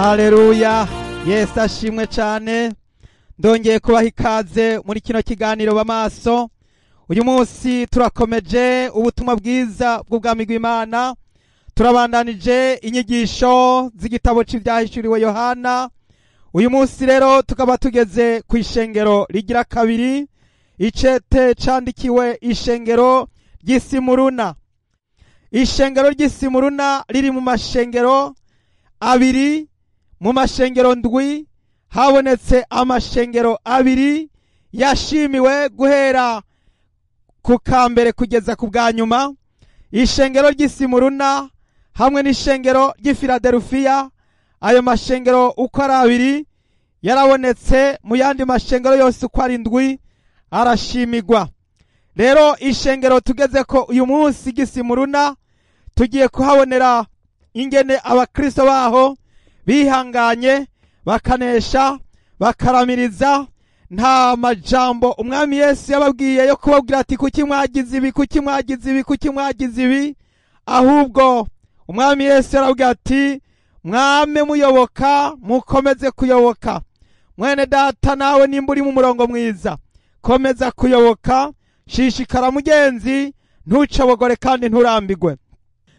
Haleluya, Yesu ashimwe cyane. Ndongeye kubaha ikaze muri kino kiganiro b'amaso. Uyu munsi turakomeje ubutumwa bwiza bw'ubwami bw'Imana, turabandanije inyigisho z'igitabo cy'ibyahishuriwe Yohana. Uyu munsi rero tukaba tugeze ku ishengero rigira kabiri, icete candikiwe ishengero ry'Isimuruna. Ishengero ry'Isimuruna riri mu mashengero abiri, mu mashengero ndwi habonetse amashengero abiri yashimiwe guhera ku kambere kugeza ku bwa nyuma: ishengero ry'Isimuruna hamwe n'ishengero ry'Ifiladelfiya. Ayo mashengero uko ari abiri yarabonetse mu yandi mashengero yose uko ari ndwi arashimigwa. Rero ishengero tugeze ko uyu munsi ry'Isimuruna, tugiye kuhabonera ingene abakristo baho bihanganye, bakanesha, bakaramiriza. Nta majambo umwami Yesu yababwiye yo kubabwira ati kuki mwagize ibi, kuki mwagize ibi, kuki mwagize ibi. Ahubwo umwami Yesu yarababwiye ati mwame muyoboka, mukomeze kuyoboka. Mwene data, nawe nimba uri mu murongo mwiza, komeza kuyoboka, shishikara mugenzi, ntucobogore kandi nturambigwe.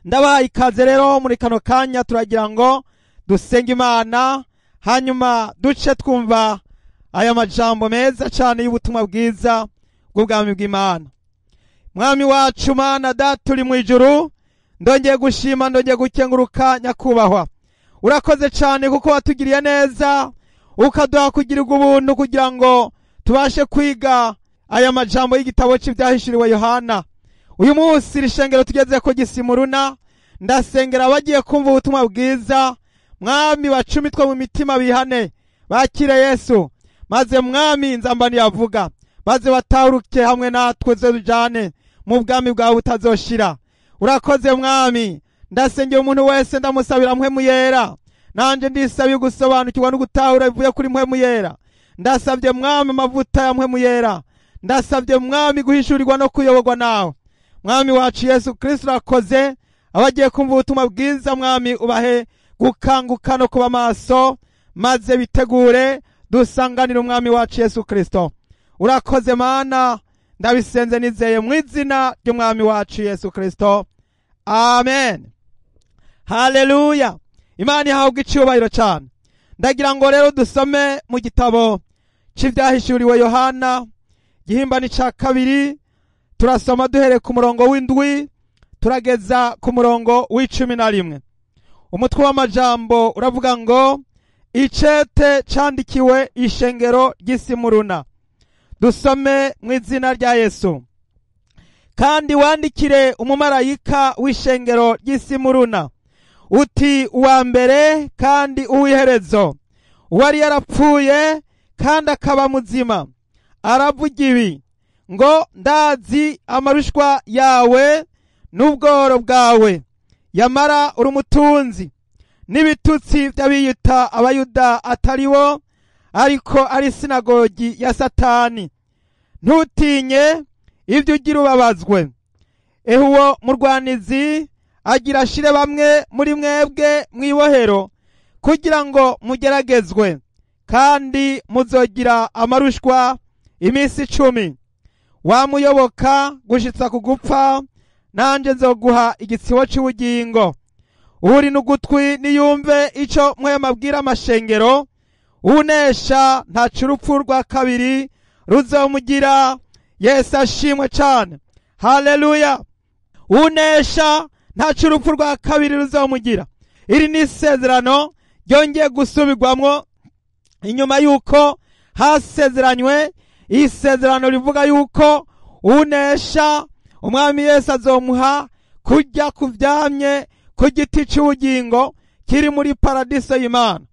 Ndabaha ikaze rero muri kano kanya, turagira ngo dusenge Imana, hanyuma duce twumva aya majambo meza cyane y'ubutumwa bwiza bw'ubwami bw'Imana. Mwami wacu, Mana Data uri mu ijuru, ndongeye gushima, ndongeye gukenguruka. Nyakubahwa, urakoze cyane kuko watugiriye neza, ukaduha kugirirwa ubuntu kugira ngo tubashe kwiga aya majambo y'igitabo cy'ibyahishuriwe Yohana. Uyu munsi iri shengero tugeze ko Gisimuruna, ndasengera abagiye kumva ubutumwa bwiza. Mwami, bacumitwe mu mitima bihane, bakire Yesu, maze Mwami nzambani yavuga, maze batahuruke hamwe natwe tujane mu bwami bwawe butazoshira. Urakoze Mwami. Ndasengera umuntu wese, ndamusabira Mpwemu Yera. Nanje ndisabiye gusobanukirwa no gutahura bivuye kuri Mpwemu Yera. Ndasabye Mwami amavuta ya Mpwemu Yera, ndasabye Mwami guhishurirwa no kuyoborwa nawe. Mwami wacu Yesu Kristo, urakoze. Abagiye kumva ubutumwa bwiza, Mwami, ubahe gukanguka no kuba maso, maze bitegure dusanganire umwami wacu Yesu Kristo. Urakoze Mana, ndabisenze nizeye mu izina ry'umwami wacu Yesu Kristo, amen. Haleluya, Imana ihabwa icyubahiro cyane. Ndagira ngo rero dusome mu gitabo cy'ibyahishuriwe Yohana, gihimbani cya kabiri. Turasoma duhereye ku murongo w'indwi turageza ku murongo w'11. Umutwe w'amajambo uravuga ngo icete candikiwe ishengero ry'Isimuruna. Dusome mu izina rya Yesu. Kandi wandikire umumarayika w'ishengero ry'Isimuruna uti: uwa mbere kandi uw'iherezo, uwari yarapfuye kandi akaba muzima, aravuga ibi ngo: ndazi amarushwa yawe n'ubworo bwawe, yamara uri umutunzi, n'ibitutsi by'abiyita abayuda atari bo, ariko ari sinagogi ya Satani. Ntutinye ibyo ugira ubabazwe. Ehe, uwo murwanizi agira ashire bamwe muri mwebwe mw'ibohero kugira ngo mugeragezwe, kandi muzogira amarushwa iminsi 10. Wamuyoboka gushitsa ku gupfa, nanje nzoguha igitsibo cy'ubugingo. Uri n'ugutwi niyumve ico Mpwemu abwira amashengero. Unesha ntaco urupfu rwa kabiri ruzomugira. Yesu ashimwe cyane, haleluya. Unesha ntaco urupfu rwa kabiri ruzomugira. Iri ni isezerano ryongeye gusubirwamwo inyuma y'uko hasezeranywe isezerano rivuga yuko unesha umwami Yesu azomuha kurya ku vyamye ku giti cy'ubugingo kiri muri paradiso y'Imana.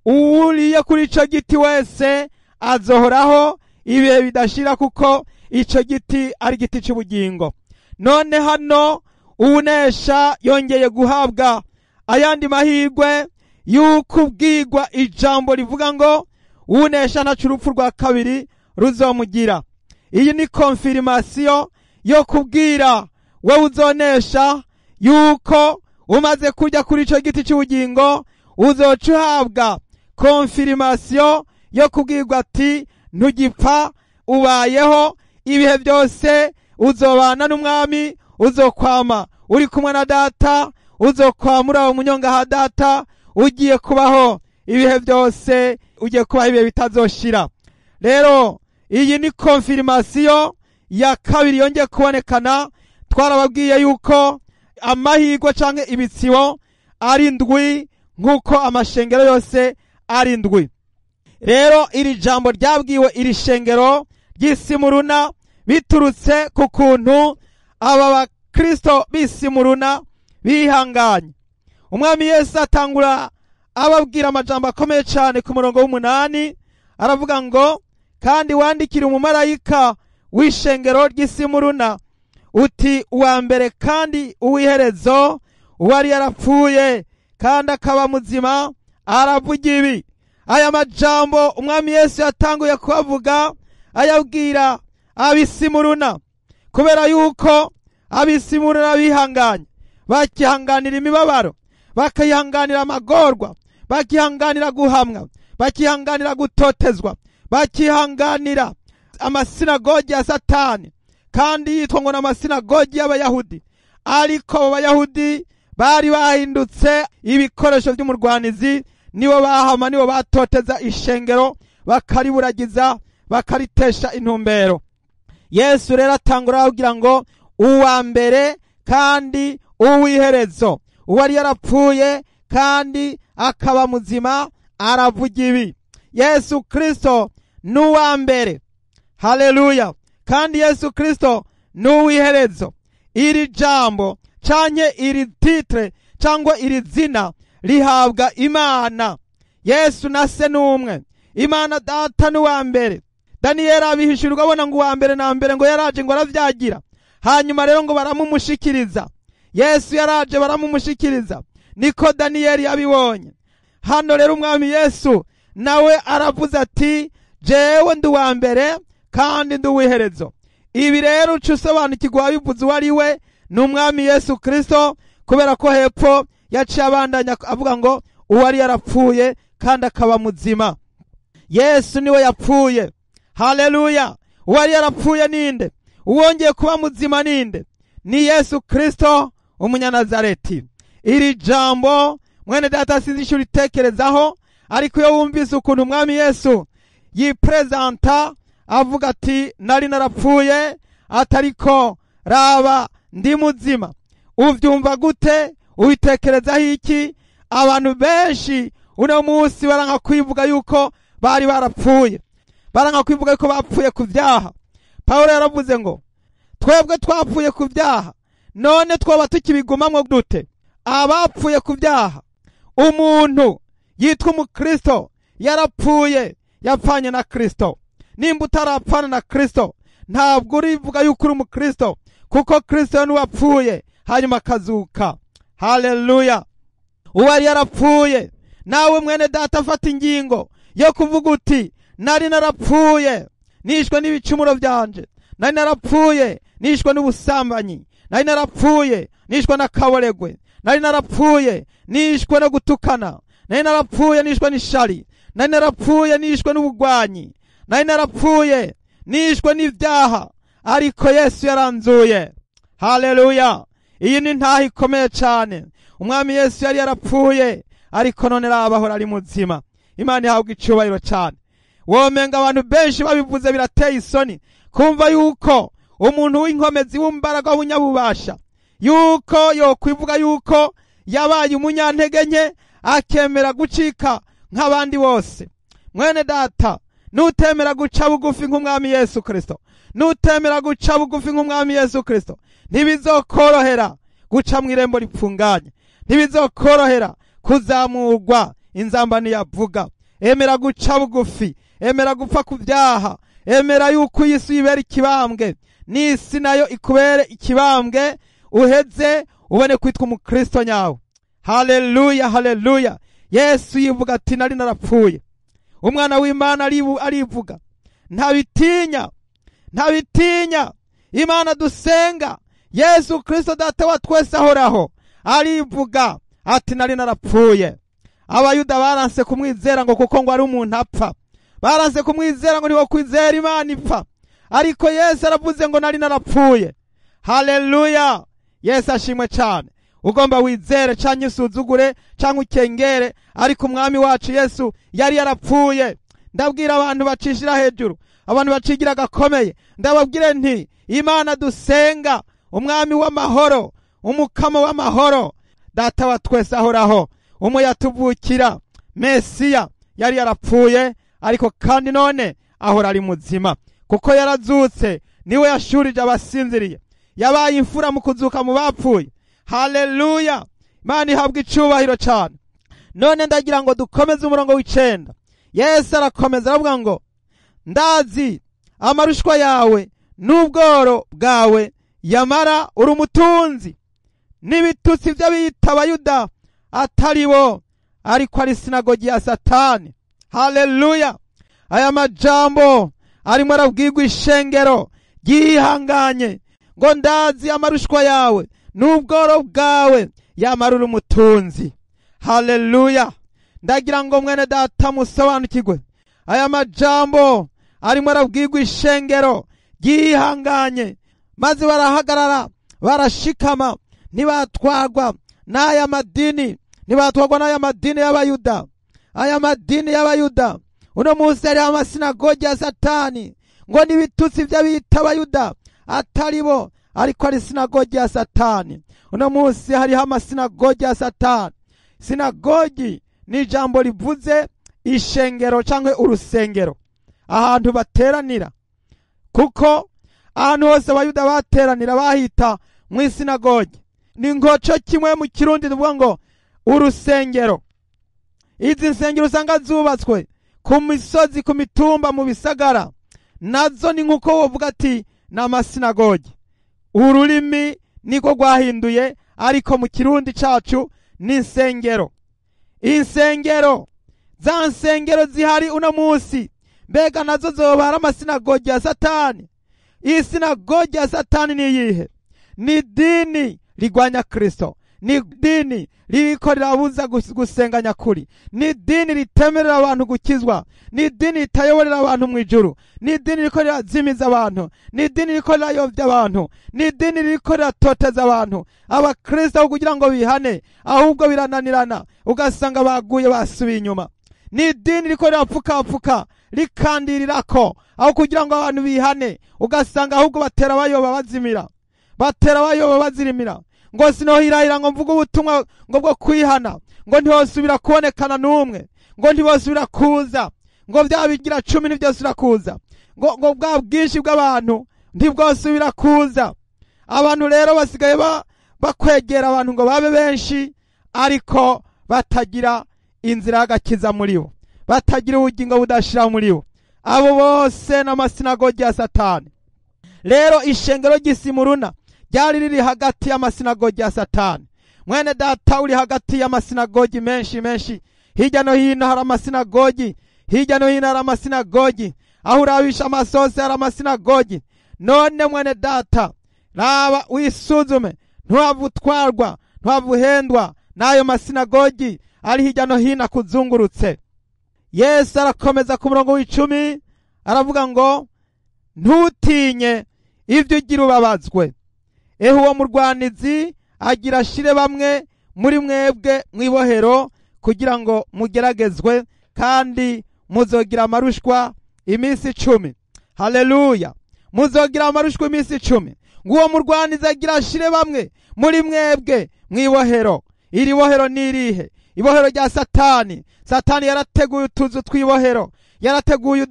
Uwuriye kuri ico giti wese azohoraho ibihe bidashira, kuko ico giti ari igiti cy'ubugingo. None hano uwunesha yongeye guhabwa ayandi mahirwe y'uko ubwigwa ijambo rivuga ngo uwunesha ntaco urupfu rwa kabiri ruzomugira. Iyi ni konfirimasiyo yo kubwira wowe uzonesha yuko umaze kurya kuri ico giti cy'ubugingo. Uzoca uhabwa konfirimasiyo yo kubwirwa ati ntugipfa, ubayeho ibihe byose, uzobana n'umwami, uzokwama uri kumwe na data, uzokwama uri aho munyonga ha data, ugiye kubaho ibihe byose, ugiye kubaho ibihe bitazoshira. Rero iyi ni konfirimasiyo ya kabiri yongeye kubonekana. Twarababwiye yuko amahirwe canke ibitsibo ari ndwi, nk'uko amashengero yose ari ndwi. Rero iri jambo ryabwiwe iri shengero ry'Isimuruna biturutse ku kuntu aba bakristo b'Isimuruna bihanganye. Umwami Yesu atangura ababwira amajambo akomeye cyane ku murongo w'8, aravuga ngo kandi wandikire umumarayika w'ishengero ry'Isimuruna uti uwa mbere kandi uw'iherezo, uwari yarapfuye kandi akaba muzima, aravuga ibi. Aya majambo umwami Yesu yatanguye kubavuga ayabwira ab'Isimuruna, kubera yuko ab'Isimuruna bihanganye, bakihanganira imibabaro, bakihanganira amagorwa, bakihanganira guhamwa, bakihanganira gutotezwa, bakihanganira amasinagogi ya Satani, kandi yitwa ngo n'amasinagogi y'Abayahudi. Ariko abo Bayahudi bari bahindutse ibikoresho by'umurwanizi, nibo bahama, nibo batoteza ishengero, bakariburagiza, bakaritesha intumbero. Yesu rero atangura ababwira ngo uwa mbere kandi uw'iherezo, uwari yarapfuye kandi akaba muzima, aravuga ibi. Yesu Kristo ni uwa mbere, haleluya, kandi Yesu Kristo ni uw'iherezo. Iri jambo canke iri titre cyangwa iri zina rihabwa Imana. Yesu na se n'umwe, Imana data ni uwa mbere. Daniyeli abihishurirwa abona ngo uwa mbere na mbere ngo yaraje ngo aravyagira, hanyuma rero ngo baramumushikiriza. Yesu yaraje baramumushikiriza, niko Daniyeli yabibonye. Hano rero umwami Yesu nawe aravuze ati jewe ndi uwa mbere kandi ndi uw'iherezo. Ibi rero uca usobanukirwa wabivuze uwo ari we, ni umwami Yesu Kristo, kubera ko hepfo yaciye abandanya avuga ngo uwari yarapfuye kandi akaba muzima. Yesu niwe yapfuye, haleluya. Uwari yarapfuye ninde? Uwongeye kuba muzima ninde? Ni Yesu Kristo umunyanazareti. Iri jambo mwene data sinzi icyo uritekerezaho, ariko iyo wumvise ukuntu umwami Yesu yiprezanta avuga ati nari narapfuye, atariko raba ndi muzima, uvyumva gute? Ubitekerezaho iki? Abantu benshi uno munsi baranka kwivuga yuko bari barapfuye, baranka kwivuga yuko bapfuye ku vyaha. Paulo yaravuze ngo twebwe twapfuye ku vyaha, none twoba tukibigumamwo dute? Abapfuye ku vyaha, umuntu yitwa umukristo yarapfuye, yapfanye na Kristo. Nimba utarapfana na Kristo, ntabwo urivuga yuko uri umukristo, kuko Kristo niwe wapfuye hanyuma akazuka. Haleluya. Uwari yarapfuye, nawe mwene data afata ingingo yo kuvuga uti nari narapfuye nishwe n'ibicumuro byanje, nari narapfuye nishwe n'ubusambanyi, nari narapfuye nishwe n'akaboregwe, nari narapfuye nishwe no gutukana, nari narapfuye nishwe n'ishari, nari narapfuye nishwe n'ubugwanyi, nari narapfuye nishwe n'ibyaha, ariko Yesu yaranzuye. Haleluya. Iyi ni ntaho ikomeye cyane. Umwami Yesu yari yarapfuye, ariko none arabahora ari muzima. Imana ihabwa icyubahiro cyane. Womenga abantu benshi babivuze birateye isoni kumva yuko umuntu w'inkomezi w'imbaraga w'umunyabubasha yuko yokwivuga yuko yabaye umunyantege nke akemera gucika nk'abandi bose. Mwene data, nutemera guca bugufi nk'umwami Yesu Kristo, nutemera guca bugufi nk'umwami Yesu Kristo, ntibizokorohera guca mu irembo ripfunganye, ntibizokorohera kuzamurwa inzamba niyavuga. Emera guca bugufi, emera gupfa ku byaha, emera yuko iyi si ibera ikibambwe n'isi nayo ikubere ikibambwe, uheze ubone kwitwa umukristo nyawe. Haleluya, haleluya. Yesu yivuga ati nari narapfuye. Umwana w'Imana arivuga, ntabitinya, ntabitinya. Imana dusenga, Yesu Kristo data wa twese ahoraho, arivuga ati nari narapfuye, Abayuda baranse kumwizera ngo kuko ngo ari umuntu apfa, baranse kumwizera ngo niwo kwizera Imana ipfa, ariko Yesu aravuze ngo nari narapfuye. Haleluya, Yesu ashimwe cyane. Ugomba wizere canke usuzugure canke ukengere, ariko umwami wacu Yesu yari yarapfuye. Ndabwira abantu bacishira hejuru, abantu bacigira gakomeye, ndababwire nti Imana dusenga, umwami w'amahoro, umukama w'amahoro, data wa twese ahoraho, umwe yatuvukira, Mesiya yari yarapfuye, ariko kandi none ahora ari muzima, kuko yarazutse, niwe yashurije abasinziriye, yabaye imfura mu kuzuka mu bapfuye. Haleluya, Imana ihabwa icubahiro cyane. None ndagira ngo dukomeze umurongo w'icenda. Yesu arakomeza aravuga ngo ndazi amarushwa yawe n'ubworo bwawe, yamara uri umutunzi, n'ibitutsi by'abiyita Abayuda atari bo, ariko ari sinagogi ya Satani. Haleluya, aya majambo arimo arabwirwa ishengero ryihanganye ngo ndazi amarushwa yawe n'ubworo bwawe, yamara uri umutunzi. Haleluya, ndagira ngo mwene data musobanukirwe aya majambo arimo arabwirwa ishengero ryihanganye, maze barahagarara barashikama, ntibatwarwa n'aya madini, ntibatwarwa n'aya madini y'Abayuda. Aya madini y'Abayuda uno munsi ari amasinagogi ya Satani, ngo n'ibitutsi by'abiyita Abayuda atari bo, ariko ari sinagogi ya Satani. Uno munsi hariho amasinagogi ya Satani. Sinagogi ni ijambo rivuze ishengero cyangwa urusengero, ahantu bateranira, kuko ahantu hose Abayuda bateranira bahita mu isinagogi. Ni ngoco kimwe mu Kirundi tuvuga ngo urusengero. Izi nsengero usanga zubatswe ku misozi, ku mitumba, mu bisagara, nazo ni nkuko wovuga ati ni amasinagogi. Ururimi niko rwahinduye, ariko mu Kirundi cacu ni insengero. Insengero, za nsengero zihari uno munsi, mbega nazo zoba ari amasinagogi ya Satani? Iyi sinagogi ya Satani ni iyihe? Ni dini rigwanya Kristo, ni dini ririko rirabuza gusenga nyakuri, ni dini ritemerera abantu gukizwa, ni dini ritayoborera abantu mu ijuru, ni dini ririko rirazimiza abantu, ni dini ririko rirayobya abantu, ni dini ririko riratoteza abantu abakristo kugira ngo bihane, ahubwo birananirana, ugasanga baguye basubiye inyuma. Ni dini ririko rirapfukapfuka rikandirirako aho kugira ngo abantu bihane, ugasanga ahubwo batera bayoba bazimira, batera bayoba bazirimira. Ngo sinohirahira ngo mvuge ubutumwa ngo bwo kwihana, ngo ntibosubira kubonekana n'umwe, ngo ntibosubira kuza, ngo bya bigira 10 ntibyosubira kuza, ngo bwa bwinshi bw'abantu ntibwosubira kuza. Abantu rero basigaye bakwegera abantu ngo babe benshi, ariko batagira inzira y'agakiza muri bo, batagira ubugingo budashira muri bo. Abo bose n'amasinagogi ya Satani. Rero ishengero ry'Isimuruna ryari riri hagati y'amasinagogi ya Satani. Mwene data, uri hagati y'amasinagogi menshi menshi, hirya no hino hari amasinagogi, hirya no hino hari amasinagogi, aho urabisha amasose hari amasinagogi. None mwene data, raba wisuzume, ntuhave utwarwa, ntuhave uhendwa n'ayo masinagogi ari hirya no hino akuzungurutse. Yesu arakomeza ku murongo w'icumi aravuga ngo ntutinye ibyo ugira ubabazwe. Ehe uwo murwanizi agira ashire bamwe muri mwebwe mwibohero kugira ngo mugeragezwe, kandi muzogira amarushwa iminsi 10. Haleluya, muzogira amarushwa iminsi 10. Nguwo murwanizi agira ashire bamwe muri mwebwe mwibohero. Iri bohero ni irihe? Ibohero rya Satani. Satani yarateguye utuzu tw'ibohero, yarateguye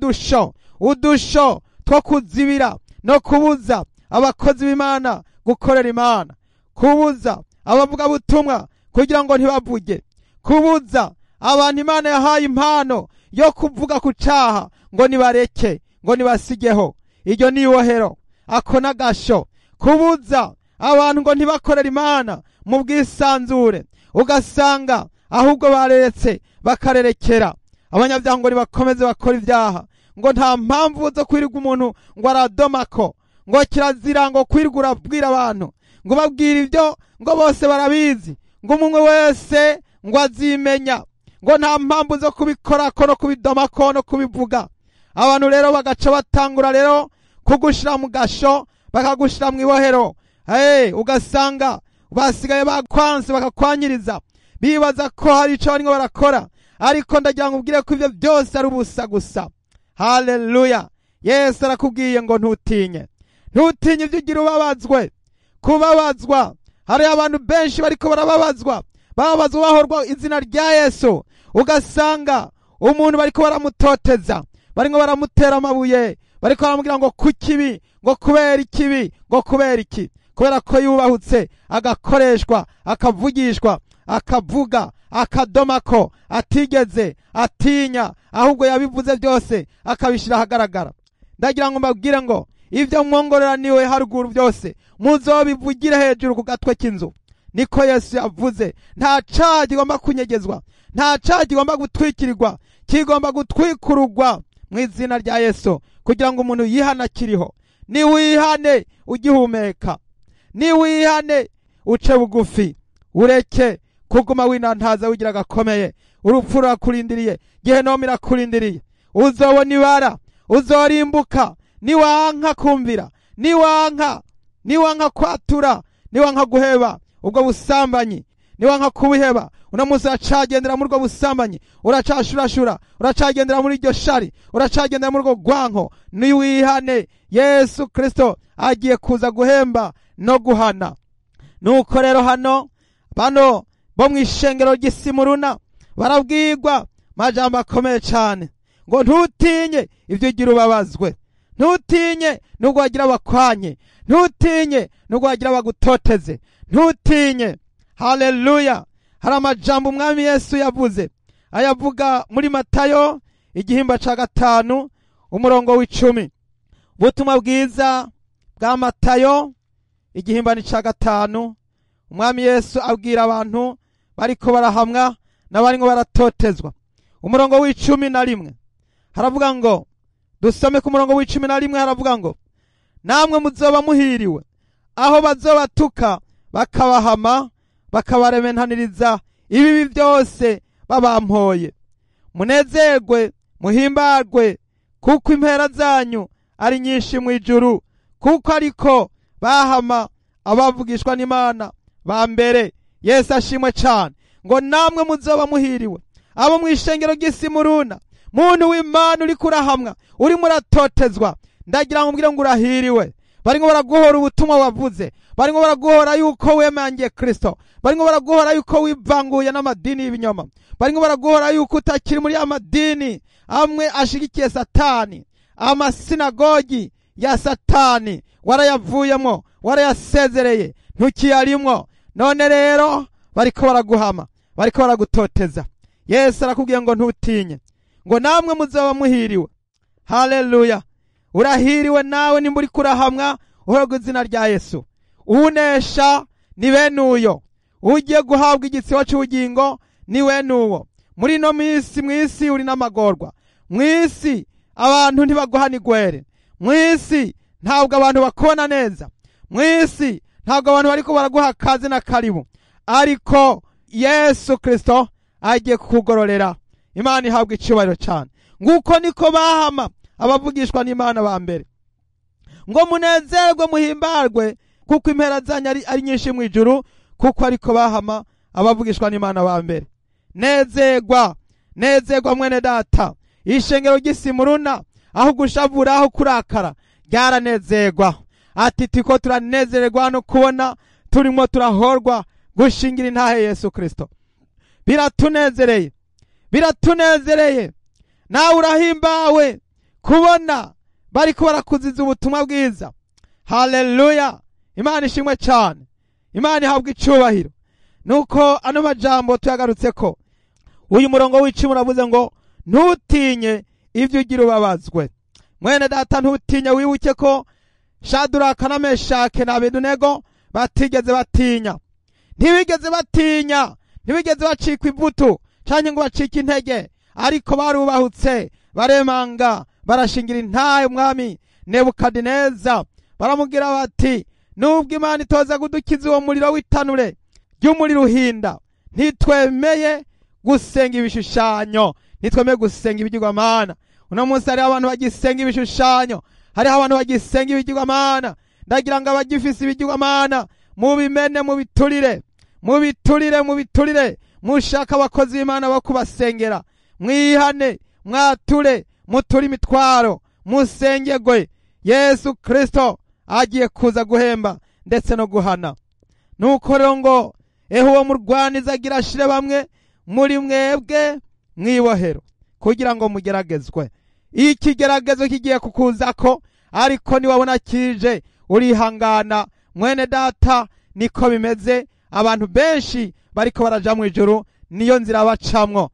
udusho two kuzibira no kubuza abakozi b'Imana gukorera Imana, kubuza abavuga butumwa kugira ngo ntibavuge, kubuza abantu Imana yahaye impano yo kuvuga ku caha ngo nibareke, ngo nibasigeho. Iryo ni ibohero, ako n'agasho. Kubuza abantu ngo ntibakorere Imana mu bwisanzure, ugasanga ahubwo bareretse bakarerekera. Abanyabyaha ngo nibakomeze bakora ibyaha, ngo nta mpamvu zo kwirirwa umuntu ngo aradomako, ngo kirazira ngo kwirirwa urabwira abantu, ngo babwira ibyo ngo bose barabizi, ngo umwe wese ngo azimenya, Ngo nta mpamvu zo kubikorako no kubidomako no kubivuga. Abantu rero bagaca batangura rero kugushira mu gasho, bakagushira mu ibohero. Ugasanga basigaye bakwanse, bakakwanyiriza, bibaza ko hari ico barimo barakora, ariko ndagira ngo ubwire ko ivyo byose ari ubusa gusa. Haleluya! Yesu arakubwiye ngo ntutinye, ntutinye ibyo ugira ubabazwe. Kubabazwa, hari abantu benshi bariko barababazwa, bababazwa bahorwa izina rya Yesu. Ugasanga umuntu bariko baramutoteza, barimo baramutera amabuye, bariko baramubwira ngo kukibi, ngo kubera ikibi, ngo kubera iki, kubera ko yubahutse agakoreshwa, akavugishwa, akavuga, akadomako, atigeze atinya, ahubwo yabivuze byose akabishira ahagaragara. Ndagira ngo mbabwire ngo ibyo mwongoreraniwe haruguru byose muzobivugire hejuru ku gatwe k'inzu. Niko Yesu yavuze. Nta caha kigomba kunyegezwa, nta caha kigomba gutwikirirwa, kigomba gutwikururwa mu izina rya Yesu, kugira ngo umuntu yihane akiriho. Niwihane ugihumeka, niwihane uce bugufi, ureke kuguma winantaza wigira gakomeye. Urupfu rurakurindiriye, gehinomu irakurindiriye, uzobona ibara, uzorimbuka niwanka kumvira, niwanka kwatura, niwanka guheba ubwo busambanyi, niwanka kubuheba. Uno munsi uracagendera muri ubwo busambanyi, uracashurashura, uracagendera muri iryo shari, uracagendera muri urwo rwanko. Niwihane, Yesu Kristo agiye kuza guhemba no guhana. Nuko rero hano bano bo mu ishengero ry'Isimuruna barabwirwa majambo akomeye cyane, ngo ntutinye ibyo ugira ubabazwe, ntutinye nubwo wagira abakwanye, ntutinye nubwo wagira abagutoteze, ntutinye. Haleluya! Hari amajambo umwami Yesu yavuze, ayavuga muri Matayo igihimba ca 5 umurongo w'10. Ubutumwa bwiza bwa Matayo igihimba ni ca 5. Umwami Yesu abwira abantu bariko barahamwa n'abarimo baratotezwa. Umurongo w'11 haravuga ngo, dusome ku murongo w'11, haravuga ngo namwe muzoba muhiriwe aho bazobatuka bakabahama bakabarementaniriza ibibi byose babampoye. Munezerwe muhimbarwe, kuko impera zanyu ari nyinshi mu ijuru, kuko ariko bahama abavugishwa n'Imana ba mbere. Yesu ashimwe cyane. Ngo namwe muzoba muhiriwe abo mu ishengero ry'Isimuruna. Muntu w'Imana uri kurahamwa, uri muratotezwa, ndagira ngo mbwire ngo urahiriwe. Barimo baraguhora ubutumwa wavuze, barimo baraguhora yuko wemangiye Kristo, barimo baraguhora yuko wivanguye n'amadini y'ibinyoma, barimo baraguhora yuko utakiri muri amadini amwe ashigikiye Satani, amasinagogi ya Satani warayavuyemo, warayasezereye, ntukiyarimwo. None rero bariko baraguhama, bariko baragutoteza. Yesu arakubwiye ngo ntutinye, ngo namwe muzoba muhiriwe. Haleluya! Urahiriwe nawe nimba uri kurahamwa uhorwa izina rya Yesu. Unesha ni bene uyo, ugiye guhabwa igitsibo cy'ubugingo ni wene uwo. Muri ino minsi mw'isi uri n'amagorwa, mw'isi abantu ntibaguhana igwere, mw'isi ntabwo abantu bakubona neza, mw'isi ntabwo abantu bariko baraguha akazi na karibu, ariko Yesu Kristo agiye kukugororera. Imana ihabwa icyubahiro cyane. Nguko niko bahama abavugishwa n'Imana ba mbere. Ngo munezerwe muhimbarwe, kuko impera zanyu ari nyinshi mu ijuru, kuko ariko bahama abavugishwa n'Imana ba mbere. Nezerwa, nezerwa mwene data. Ishengero ry'Isimuruna aho gushavura, aho kurakara, ryaranezerwa. Ati tiko turanezererwa no kubona turimo turahorwa gushingira intahe Yesu Kristo. Biratunezereye, biratunezereye. Nawe urahimbawe kubona bariko barakuziza ubutumwa bwiza. Haleluya! Imana ishimwe cyane, Imana ihabwa icubahiro. Nuko ano majambo tuyagarutse ko uyu murongo w'10 uravuze ngo ntutinye ibyo ugira ubabazwe. Mwene data ntutinye, wibuke ko Shaduraka na Meshake na Abedunego batigeze batinya. Ntibigeze batinya, ntibigeze bacikwa ivutu canke ngo bacike intege, ariko barubahutse, baremanga, barashingira intahe umwami Nebukadineza. Baramubwira bati nubwo Imana itoza kudukiza uwo muriro w'itanure ry'umuriro uhinda, ntitwemeye gusenga ibishushanyo, ntitwemewe gusenga ibigirwamana. Uno munsi hariho abantu bagisenga ibishushanyo, hariho abantu bagisenga ibigirwamana. Ndagira ngo abagifise ibigirwamana mubimene, mubiturire, mubiturire, mubiturire. Mushaka abakozi b'Imana bo kubasengera, mwihane, mwature, muture imitwaro, musengegwe. Yesu Kristo agiye kuza guhemba ndetse no guhana. Nuko rero ngo eho uwo murwaniza agira ashire bamwe muri mwebwe mwibohero kugira ngo mugeragezwe. Ikigeragezo kigiye kukuzako, ariko niwabona kije urihangana. Mwene data, niko bimeze. Abantu benshi bariko baraja mu ijuru, niyo nzira bacamwo.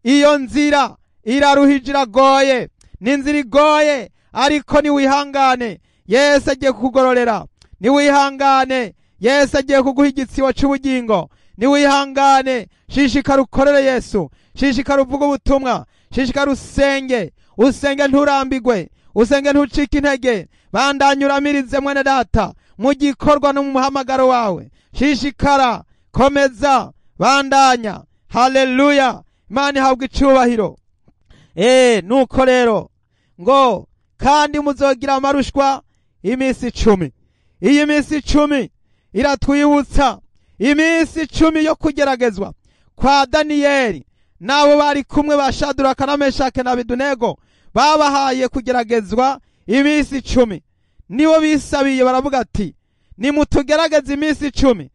Iyo nzira iraruhije, iragoye, ni inzira igoye, ariko niwihangane, Yesu agiye kukugororera. Niwihangane, Yesu agiye kuguha igitsibo c'ubugingo. Niwihangane, shishikara ukorere Yesu, shishikara uvuge ubutumwa, shishikara usenge, usenge nturambigwe, usenge ntucike intege. Bandanye uramirize mwene data mu gikorwa no mu muhamagaro wawe. Shishikara, komeza, bandanya. Haleluya, Imana ihabwa icubahiro. Nuko rero ngo kandi muzogira amarushwa iminsi 10. Iyi minsi 10 iratwibutsa iminsi 10 yo kugeragezwa kwa Daniyeli n'abo bari kumwe ba Shadraka na Meshake na Abedunego. Babahaye kugeragezwa iminsi 10. Nibo bisabiye baravuga ati nimutugerageze iminsi 10,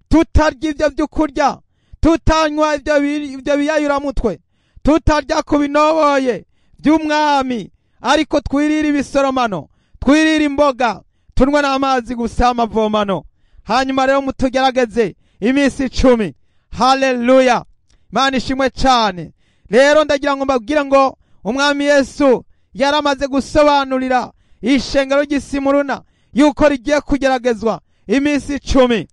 tutarya ibyo byo kurya, tutanywa ibyo biyayuramutwe, tutarya ku binoboye by'umwami, ariko twirire ibisoromano, twirire imboga, tunywe n'amazi gusa amavomano. Hanyuma rero mutugerageze iminsi 10. Haleluya, Imana ishimwe cyane. Rero ndagira ngo mbabwire ngo umwami Yesu yaramaze gusobanurira ishengero ry'isimuruna yuko rigiye kugeragezwa iminsi 10.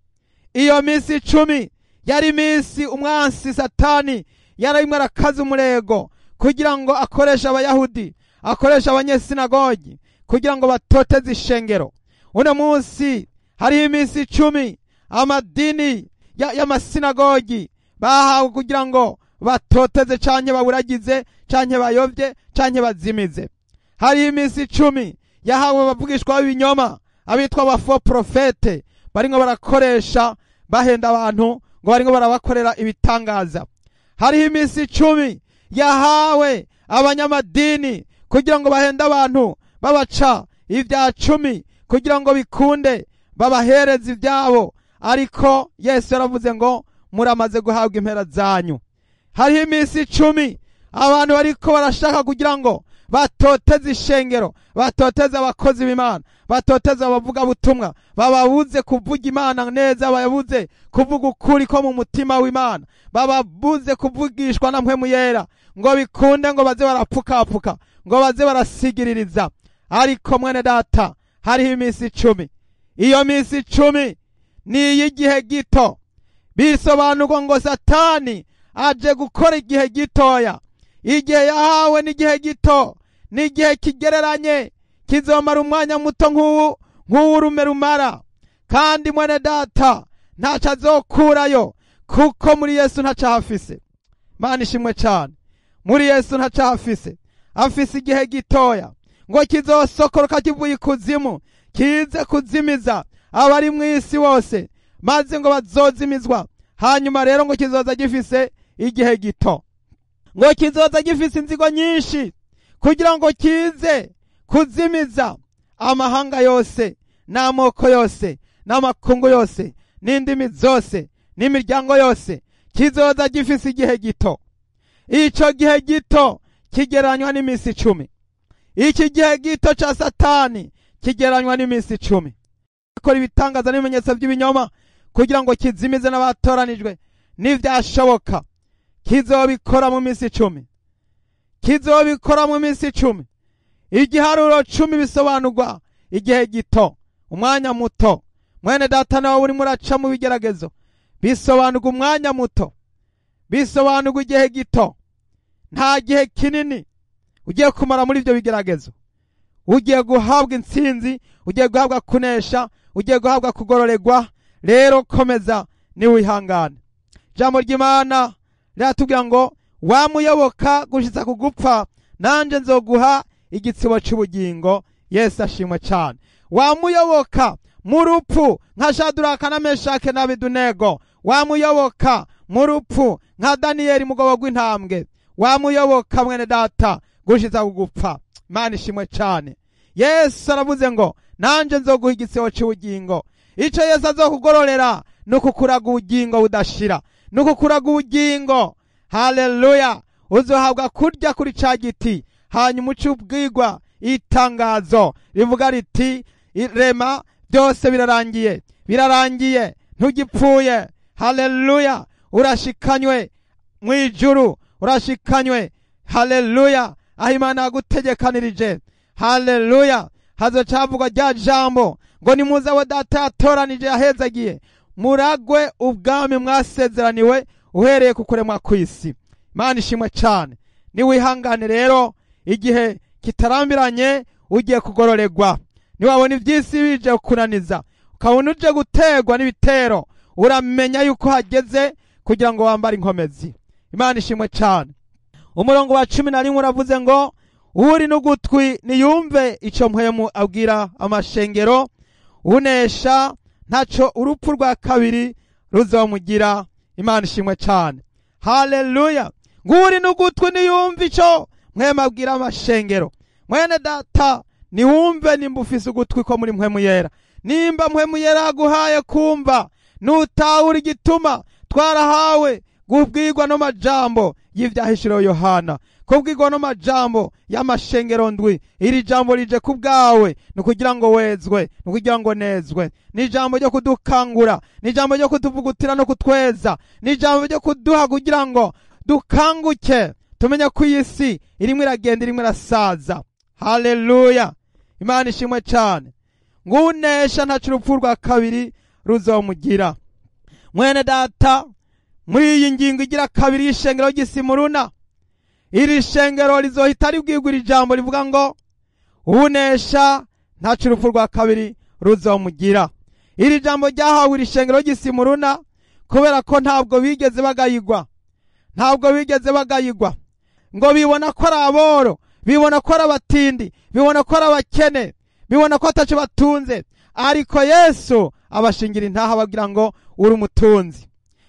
Iyo minsi 10 yari iminsi umwansi Satani yarimwe arakaza umurego kugira ngo akoreshe abayahudi, akoreshe abanyesinagogi kugira ngo batoteze ishengero. Uno munsi hariho iminsi 10 amadini y'amasinagogi bahawe kugira ngo batoteze canke baburagize canke bayovye canke bazimize. Hariho iminsi 10 yahawe abavugishwa b'ibinyoma, abitwa aba faux prophètes, barimwo barakoresha bahenda abantu ngo barimwo barabakorera ibitangaza. Hariho iminsi 10 yahawe abanyamadini kugira ngo bahende abantu babaca ibya 10 kugira ngo bikunde babahereze ibyabo, ariko Yesu yaravuze ngo muramaze guhabwa impera zanyu. Hariho iminsi 10 abantu bariko barashaka kugira ngo batoteze ishengero, batoteze abakozi b'Imana, batoteze abavuga butumwa, bababuze kuvuga Imana neza, bababuze kuvuga ukuri ko mu mutima w'Imana, bababuze kuvugishwa na mpwemu yera ngo bikunde ngo baze barapfukapfuka, ngo baze barasigiririza. Ariko mwene data, hariho iminsi 10. Iyo minsi 10 ni iy'igihe gito. Bisobanurwa ngo Satani aje gukora igihe gitoya. Igihe yahawe n'igihe gito, n'igihe kigereranye, kizomara umwanya muto nk'uwurume rumara. Kandi mwene data ntaco azokurayo, kuko muri Yesu ntaco ahafise. Imana ishimwe cyane. Muri Yesu ntaco ahafise, afise igihe gitoya ngo kizosokoroka kivuye ikuzimu, kize kuzimiza abari mu isi bose, maze ngo bazozimizwa. Hanyuma rero ngo kizoza gifise igihe gito, ngo kizoza gifise inzigo nyinshi kugira ngo kize kuzimiza amahanga yose n'amoko yose n'amakungu yose n'indimi zose n'imiryango yose. Kizoza gifise igihe gito. Ico gihe gito kigereranywa n'iminsi 10. Iki gihe gito ca Satani kigereranywa n'iminsi 10. Akora ibitangaza n'ibimenyetso by'ibinyoma kugira ngo kizimize n'abatoranijwe. Nivyashoboka kizobikora mu minsi 10. Kizobikora mu minsi 10. Igiharuro 10 bisobanurwa igihe gito, umwanya muto. Mwene data nawe uri muraca mu bigeragezo, bisobanurwa umwanya muto, bisobanurwa igihe gito. Nta gihe kinini ugiye kumara muri ibyo bigeragezo. Ugiye guhabwa intsinzi, ugiye guhabwa kunesha, ugiye guhabwa kugororerwa. Rero komeza niwihangane. Ijambo ry'Imana Riratubwira ngo wamuyoboka gushitsa ku gupfa, nanje nzoguha igitsibo c'ubugingo. Yesu ashimwe cyane. Wamuyoboka mu rupfu nka Shaduraka na Meshake n'Abedunego, wamuyoboka mu rupfu nka Daniyeli mugabo gw'intambwe, wamuyoboka mwene data gushitsa ku gupfa. Imana ishimwe cyane. Yesu aravuze ngo nanje nzoguha igitsibo c'ubugingo. Ico Yesu azokugororera ni ukukuraga ubugingo budashira, ni ukukuraga ubugingo. Haleluya! Uzohabwa kurya kuri ca giti, hanyuma uce ubwigwa itangazo rivuga riti rema, byose birarangiye, birarangiye, ntugipfuye. Haleluya! Urashikanywe mu ijuru, urashikanywe. Haleluya! Aho Imana yagutegekanirije. Haleluya! Hazocavugwa rya jambo ngo nimuze abo data yatoranije yahezagiye, muragwe ubwami mwasezeraniwe uhereye ku kuremwa kw'isi. Imana ishimwe cyane. Niwihangane rero, igihe kitarambiranye ugiye kugororerwa. Niwabona iby'isi bije kukunaniza, ukabona uje gutegwa n'ibitero, uramenya yuko hageze kugira ngo wambare inkomezi. Imana ishimwe cyane. Umurongo wa 11 uravuze ngo uri n'ugutwi niyumve ico mpwemu abwira amashengero, unesha ntaco urupfu rwa kabiri ruzomugira. Imana ishimwe cyane. Haleluya! Nguri n'ugutwi niyumve ico mpwemu abwira amashengero. Mwene data, niwumve nimba ufise ugutwi ko muri mpwemu yera, nimba mpwemu yera aguhaye kumva, nutahura igituma twarahawe kubwirwa no majambo y'ivyahishuriwe Yohana, kubwirwa no majambo y'amashengero ndwi. Iri jambo rije ku bwawe ni ukugira ngo wezwe, ni ukugira ngo nezwe. Ni ijambo ryo kudukangura, ni ijambo ryo kutuvugutira no kutweza, ni ijambo ryo kuduha kugira ngo dukanguke, tumenye ko iyi si irimo iragenda, irimo irasaza. Haleluya! Imana ishimwe cyane. Ngunesha ntaco urupfu rwa kabiri ruzomugira. Mwene data, muri iyi ngingo igira kabiri y'ishengero ry'Isimuruna, iri shengero rizohita ribwirwa iri jambo rivuga ngo unesha ntaco urupfu rwa kabiri ruzomugira. Iri jambo ryahawe iri shengero ry'Isimuruna kubera ko ntabwo bigeze bagayigwa, ntabwo bigeze bagayigwa ngo bibona ko ari aboro, bibona ko ari abatindi, bibona ko ari abakene, bibona ko ataco batunze, ariko Yesu abashingira intaha ababwira ngo uri umutunzi.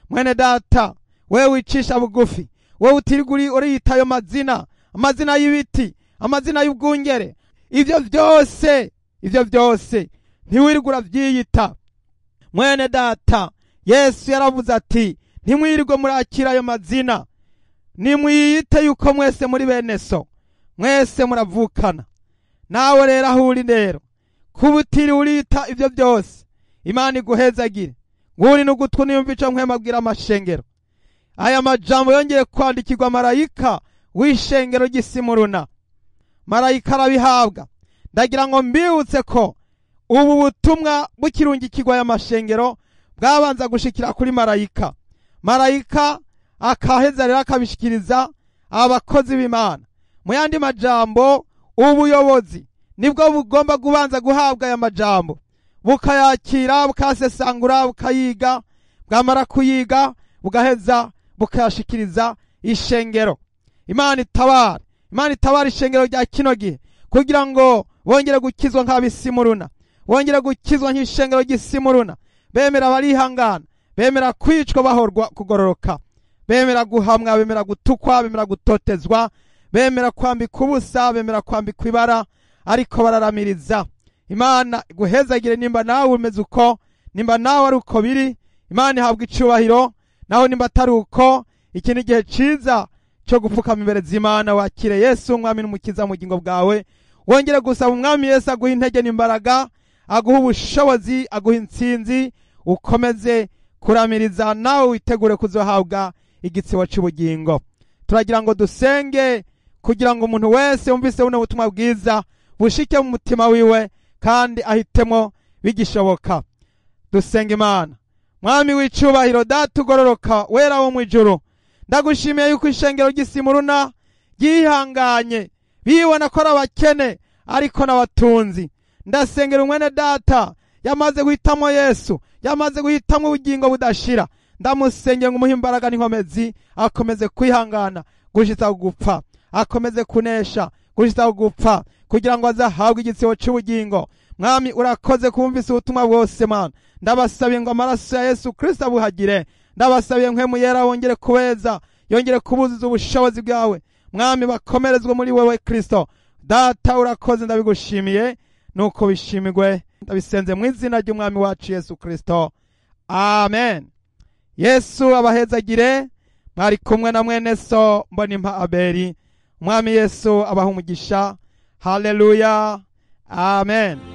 Mwene data, wewe wicisha bugufi, wewe utirirwa uriyita ayo mazina, amazina y'ibiti, amazina y'ubwungere, ivyo byose, ivyo byose ntiwirirwa uravyiyita. Mwene data, Yesu yaravuze ati ntimwirirwe murakira ayo mazina, nimwiyite yuko mwese muri bene so, mwese muravukana. Nawe rero aho uri rero, kuba utiriwe urita ivyo byose, Imana iguhezagire. Nguri n'ugutwi niyumva ico mpwemu abwira amashengero. Aya majambo yongeye kwandikirwa marayika w'ishengero ry'Isimuruna. Marayika arabihabwa. Ndagira ngo mbibutse ko ubu butumwa bukirungikirwa aya mashengero bwabanza gushikira kuri marayika. Marayika akaheza rero akabishikiriza abakozi b'Imana. Mu yandi majambo, ubuyobozi nibwo bugomba kubanza guhabwa aya majambo, bukayakira, bukasesangura, bukayiga, bwamara kuyiga bugaheza bukayashikiriza ishengero. Imana itabara, Imana itabara ishengero rya kino gihe kugira ngo bongere gukizwa nk'abisimuruna, bongere gukizwa nk'ishengero ry'Isimuruna. Bemera barihangana, bemera kwicwa bahorwa kugororoka, bemera guhamwa, bemera gutukwa, bemera gutotezwa, bemera kwambika ubusa, bemera kwambikwa ibara, ariko bararamiriza. Imana iguhezagire nimba nawe umeze uko, nimba nawe ari uko biri, Imana ihabwa icubahiro. Naho nimba atari uko, iki ni igihe ciza cyo gupfukama imbere z'Imana, wakire Yesu umwami n'umukiza mu bugingo bwawe, wongere gusaba umwami Yesu aguha intege n'imbaraga, aguha ubushobozi, aguha intsinzi, ukomeze kuramiriza, nawe witegure kuzohabwa igitsibo c'ubugingo. Turagira ngo dusenge kugira ngo umuntu wese yumvise buno butumwa bwiza bushike mu mutima wiwe kandi ahitemo bigishoboka. Dusenga Imana. Mwami w'icubahiro, Data ugororoka, wera wo mw'ijuru, ndagushimiye yuko ishengero ry'Isimuruna ryihanganye, bibona ko ari abakene ariko n'abatunzi. Ndasengera umwene data yamaze guhitamo Yesu, yamaze guhitamo ubugingo budashira. Ndamusengeye ngo umuhe imbaraga n'inkomezi, akomeze kwihangana gushitsa gupfa, akomeze kunesha gushitsa gupfa, kugira ngo azahabwe igitsibo cy'ubugingo. Mwami, urakoze kumvise ubutumwa bwose. Mana, ndabasabiye ngo amaraso ya Yesu Kristo abuhagire. Ndabasabiye Mpwemu Yera wongere kubeza, yongere kubuzuza ubushobozi bwawe. Mwami, bakomerezwe muri wewe Kristo. Data, urakoze, ndabigushimiye, nuko bishimirwe. Ndabisenze mu izina ry'Umwami wacu Yesu Kristo, amen. Yesu abahezagire. Mwari kumwe na mwene so Mbonimpa Abeli. Umwami Yesu abaha umugisha. Haleluya, amen.